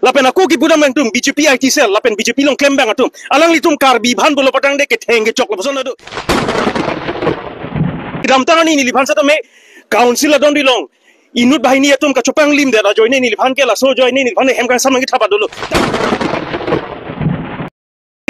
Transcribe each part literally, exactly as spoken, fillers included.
Lapen ako kipudam atum B J P I T cell, lapen B J P along klembang atum. Alanglitum Karbi aphan pulo patangte ketheng kechok lapuson ado. Kedamtang arni neliphan setame council adon dilong inut banghini atum kachopanglimdet ajoine neliphan ke laso ajoine neliphan hem kangsam nangkethap dolo.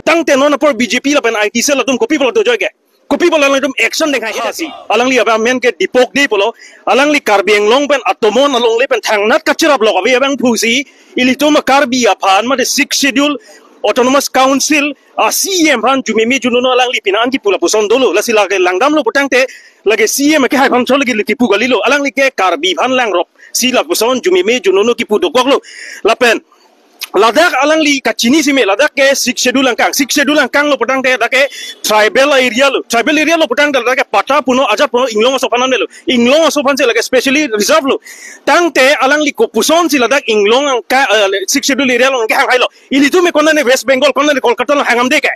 Tangte non apor B J P lapen I T cell atum kopi pulo dojoi ke? Kopi pulo alangtum action deng hai hasi? Alangli abang amen ke Dipok Dey pulo. Alangli Karbi Anglong pen atomon alongle pen thangnat kacherap lok ave abang pusi ilitum Karbi aphan mate Sixth Schedule, Autonomous Council a C E M aphan jumeme junono alangli pina an kipu lapuson dolo. Lasi lake langdamlo putangte lake C E M akehai aphan chot lake kipu kalilo. Alangli ke Karbi aphan langrop si lapuson jumeme junono kipu dokoklo. Lapen ladak alangli kachini sime, ladak ke Sixth Schedule angkang. Sixth Schedule angkang lo putangte ladak ke tribal area lo. Tribal area lo putangte ladak ke patta puno, ajat puno, inglong aso aphan lo. Inglong aso aphan si lake specially reserve lo. Tangte alangli kopuson si ladak inglong angka, eh, Sixth Schedule area along kehang hailo. Ilitum me konane West Bengal, konane Kolkata along hangdamde ke?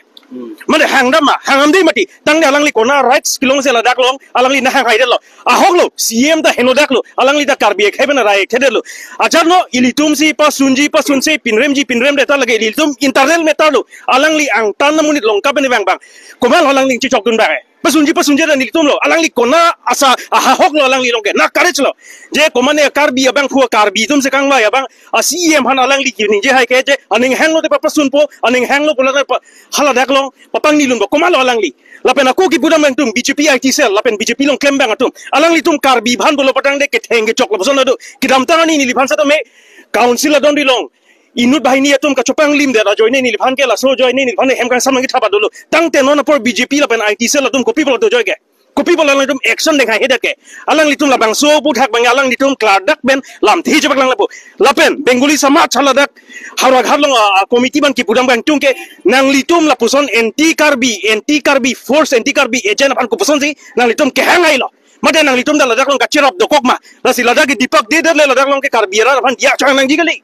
Mane hangdam ma, hangdamde mati. Tangte alangli kona rights kelong si ladak along alangli nangkehang haidetlo. Ahok lo, C E M ta henodaklo, alangli ta Karbi akhei pen rai thedetlo. Ajat lo, ilitum si pasunji pasunse, pinremji pinremde ta lake ilitum internal matter lo. Alangli angtan amonit along kapen bang bang. Komat alangli chichokdun bang. Pasunji pasunje dan ilitum lo. Alangli kona asa ahahok lo alangli along ke. Na courage lo. Je komane Karbi abang phu Karbi atum si kangvai abang a C E M aphan alangli kiningje hai ke je aning hanglo te papasunpo, aning hanglo pulo te pa haladak along papangnilunpo, komatlo alangli. Lapen ako kipudam atum B J P I T cell, lapen B J P along klembang atum. Alanglitum Karbi aphan pulo patangte ketheng kechok lapuson ado. Kedamtang arni neliphan setame council adon dilong inut banghini atum kachopanglimdet ajoine neliphan ke laso ajoine neliphan hem kangsam nangkethap dolo. Tangte non apor B J P lapen I T cell atum kopi pulo dojoi ke? Kopi pulo alangtum action deng hai hedak ke? Alanglitum labangso aputhak bang alanglitum klardak pen lamthe chepaklang lapu. Lapen Bengali Samaj haladak Howraghat along a, a committee abang kipudam bang tung ke nanglitum lapuson anti Karbi, anti Karbi force, anti Karbi agent aphan kopuson si nanglitum kehang hailo? Mate nanglitum ta ladak along kacherap dokok ma? Lasi ladak ke Dipok Dey det le ladak along ke Karbi arat aphan diya chohang nangji kali.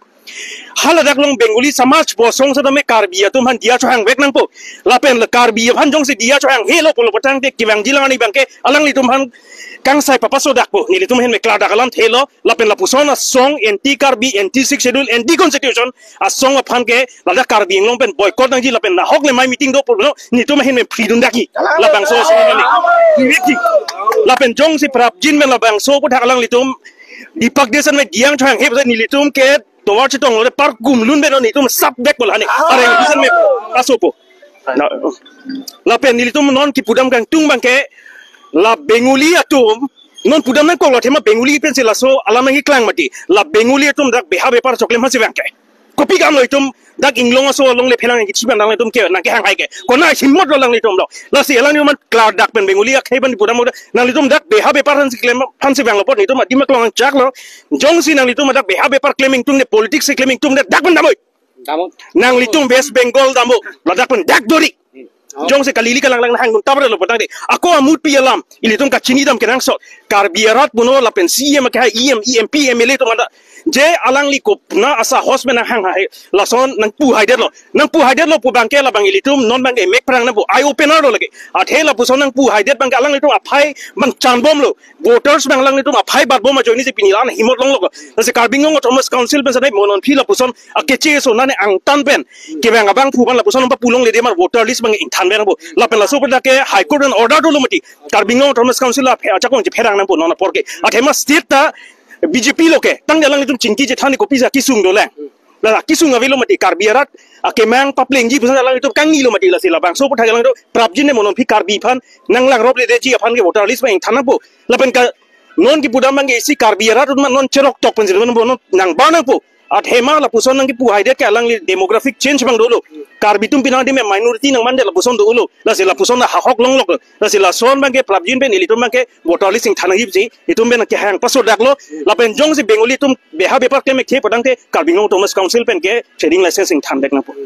Haladak along Bengali Samaj bosong setame Karbi atum aphan diya chohang vek nangpo. Lapen le Karbi aphan jongsi diya chohang helo pulo putangte kevangji lang arni bang ke alanglitum aphan kangsai papasodakpo. Nelitum ahin me klardak alamthe lo. Lapen lapuson asong anti Karbi, anti Sixth Schedule, anti constitution asong aphan ke ladak Karbi Anglong pen boycott nangji lapen nahok le mai meeting do pulo nelitum ahin me phridun daki. Labangso asong aphan ni. Directly. Lapen jongsi prapjin pen labangso aputhak alanglitum Dipok Dey sen me diya chohang he nelitum ke tovar chetong lo de park gumlun beno nelitum sap bek bola ni. Areng bisan me pasopo. Na, lapen nelitum non kipudam kangtung bang ke la Bengali atum non pudam nangkoklo athema Bengali pensi laso alam nangkeklang mati. La Bengali atum dak beha bepar choklem aphan si bang ke. Kopi kam lo itum dak inglong aso alongle phelang kichi bang alanglitum ke nangkehang hai ke? Kona himot lo alanglitum lo. Lasi alanglitum aphan klardak pen Bengali akhei pen pudam nanglitum dak beha bepar aphan si klem aphan si bang lo apot nelitum adim aklong chak lo. Jongsi nanglitum dak beha bepar klem ingtung de politics si klem ingtung de dak pen damoi. Damot. Nanglitum West Bengal dampo, ladak pen dak dori. Jongsi kalili kalang lang hangdun tabra lo putangte. Ako amutpi alam, ilitum kachini dam kenangsot. Karbi arat puno lapen C E M akehai E M, E M P, M L A atum anta. Je alangli kopna asahos pen nanghang hai, lason nangpu haidet lo. Nangpu haidet lo pu bang ke labang ilitum non bang ke mek prang nangpu eye opener lo lake. Athe lapuson nangpu haidet bang ke alanglitum aphai bang chanbom lo. Voters bang alanglitum aphai batbom ajoine si pini la-an himot longlok. Lasi Karbi Anglong Autonomous Council pen sanai monon phi lapuson akeche so nane angtan pen kevang abang phu ban lapuson papu longle de mar voter list bang ingthan bang bo. Lapen laso pen ke High Court an order dolo mati. Karbi Anglong Autonomous Council la phe achakong je pherang nangpo non apor ke. Athema state ta B J P lo ke. Tangte alanglitum chingki chethan ni kopi sa kesung dolang. La kesung avelo mati Karbi arat akemang paplengji puson alanglitum kangni lo mati. Lasi labangso aputhak alanglitum prapjin ne monon phi Karbi aphan nanglang rop le deji aphan ke voter list bang ingthan nangpo. Lapen ke non kipudam bang ke isi Karbi arat atum non cherok tok pen si non nangbar nangpo. Athema lapuson nangkipu haidet ke alangli demographic change bang dolo. Karbi atum pini adim minority nangmandet lapuson dolo. Lasi lapuson ahok longlok. Lasi lason bang ke prapjin pen ilitum bang ke voter list ingthan nangji pusi itum pen kehang pasodak lo. Lapen jongsi Bengali atum beha bepar klem ekthe putangte Karbi Anglong Autonomous Council pen ke trading license ingthan dek nangpo.